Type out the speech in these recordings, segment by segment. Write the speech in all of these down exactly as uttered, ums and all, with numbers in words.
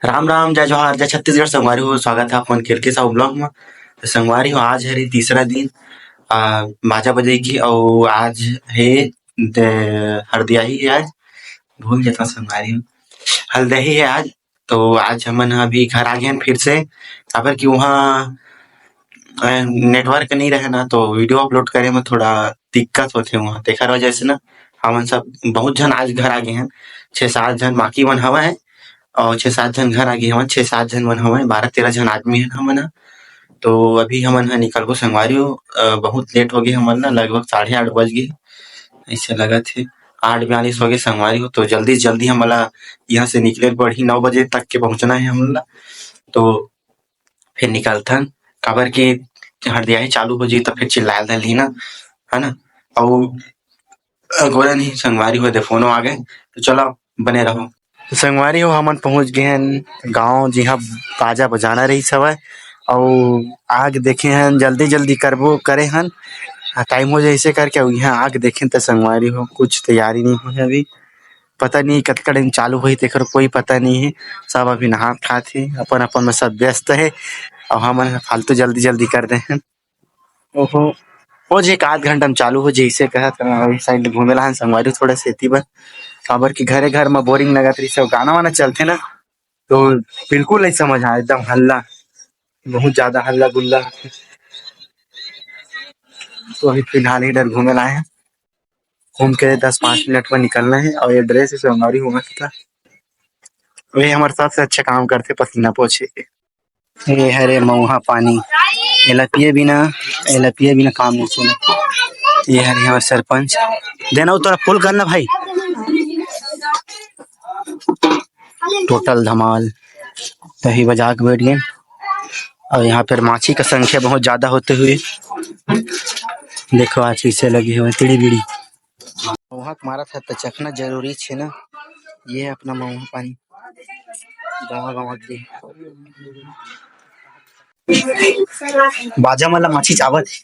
राम राम, जय जोहार, जय छत्तीसगढ़। संगवारी हो, स्वागत है अपन केलके साहू vlog में। तो संगवारी हो, आज हरे तीसरा दिन, आ, बाजा बजे की, और आज है दे-, हरदियाही है आज, भूल जाता संगवारी हो, हल्दही है आज। तो आज हमन ह अभी घर आ गए हैं फिर से, काबर कि वहाँ, अ, network नहीं रहे ना, तो video upload करे में थोड़ा दिक्कत होथे वहाँ। तेखर वजह से ना हमन सब बहुत झन आज घर आ गए हैं, छः सात झन बाकी मन हवा है, और छः सात झन घर आ गए हवन, छः सात झन मन हवा है, बारह तेरह झन आदमी हैं हमन ह। तो अभी हमन ह निकलबो संगवारी हो, अ, बहुत late हो गए हमन ना, लगभग साढ़े आठ बज गए, ऐसे लगत हे। आठ बयालीस हो गए संगवारी हो, तो जल्दी से जल्दी हमन ला यहाँ से निकले पड़ही, नौ बजे तक के पहुँचना है हमन ला। तो फिर निकलथन, काबर कि हरदियाही चालू हो जी, तो फिर चिल्लाए लगही ना, है ना? अउ गोरन ही संगवारी हो दे, फोनो आ गए, तो चलो बने रहो। तो संगवारी हो, हमन पहुँच गए हैं गाँव, जिहाँ बाजा बजाना रही हवय, अउ आग देखे हैं, जल्दी जल्दी करबो करे हन, आ, time हो जाए इसे करके, अउ यहाँ आग देखें तो संगवारी हो, कुछ तैयारी नहीं हुई है अभी। पता नहीं कतका time चालू होही, तेकर कोई पता नहीं है। सब अभी नहात खात हे, अपन अपन में सब व्यस्त हे, अउ हमन ह फालतू जल्दी जल्दी कर दे हन। ओहो, हो जे एक आध घंटा में चालू हो जइसे कहत हन, अउ side ले घूमे ला हन संगवारी थोड़ा सेती बर, काबर कि घरे घर में boring लगत रहिस, अउ गाना वाना चलथे ना, तो बिल्कुल नहीं समझ आए, एकदम हल्ला, बहुत ज्यादा हल्ला गुल्ला। तो अभी फिलहाल इधर घूमे ला आए हैं, घूम के दस पाँच मिनट में निकलना है। और ये dress से हमारी हुआ था, ये हमारे सबसे अच्छा काम करते पसीना पोछे के। ये हरे मऊहा पानी, एला पिए बिना, एला पिए बिना काम नहीं चले। ये हरे हमारे सरपंच, देना वो तोरा full करना भाई। Total धमाल, तभी बजा के बैठ गए। और यहाँ पर माछी का संख्या बहुत ज्यादा होते हुए देखो आज कैसे लगी हुई तिड़ी बिड़ी। मऊहा के मारत है तो चखना जरूरी छे ना। ये है अपना मऊहा पानी, गाँव गाँव के बाजा मन ला माछी चाबत हे।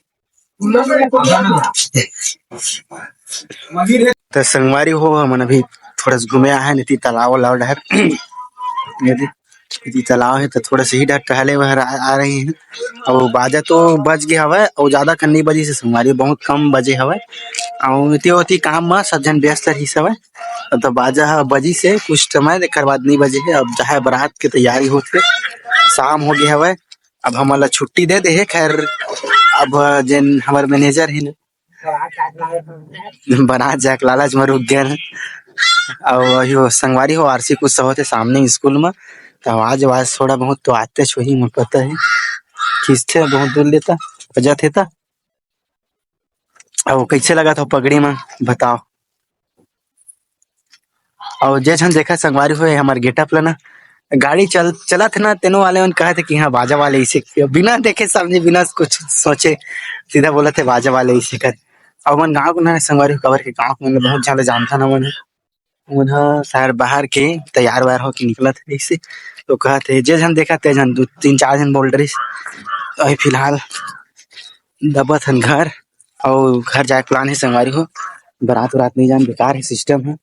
तो संगवारी हो, हमन अभी थोड़ा सा घूमे आए हैं, नीति तालाब वालाब डहर। नीति, नीति तालाब है, तो थोड़ा सा ही डहर टहले वहर आ, आ रहे हैं। और बाजा तो बज गए हवय, और ज्यादा कन नहीं बजी से संगवारी, बहुत कम बजे हवय। और इति ओती काम में सब झन व्यस्त रही हवय। तो बाजा ह बजी से कुछ समय, एकर बाद नहीं बजे है। अब जहाँ बारात के तैयारी होत हे, शाम हो गए हवय। अब हमन ला छुट्टी दे दे हे। खैर, अब जेन हमर manager हे, बारात जाए के लालच में रुक गए हैं। और वही हो, संगवारी हो, वार्षिक उत्सव होते सामने स्कूल में, तो आवाज, आवाज थोड़ा बहुत तो आते छुही में पता है, खींचते बहुत दूर लेता, बजाते था। अब कैसे लगा था पगड़ी में, बताओ। और जे झन देखा संगवारी हो, हमर getup ला ना, गाड़ी चल, चलत हे ना, तेनो वाले मन कहत हे कि हाँ, बाजा वाले इसे किया। बिना देखे समझे, बिना कुछ सोचे, सीधा बोलत हे, "बाजा वाले इसे कर।" अउ मन गाँव के ना संगवारी हो, काबर के गाँव के मन बहुत ज्यादा जानथन हमन ह। उन ह शहर बाहर के तैयार वैयार होके निकलत हे इसे, तो कहत हे, जे झन देखा, ते झन, दू, तीन, चार झन बोल रहिस। अभी फिलहाल दबत हन घर, अउ घर जाए के plan हे संगवारी हो। बारात उरात नहीं जान, बेकार हे system ह।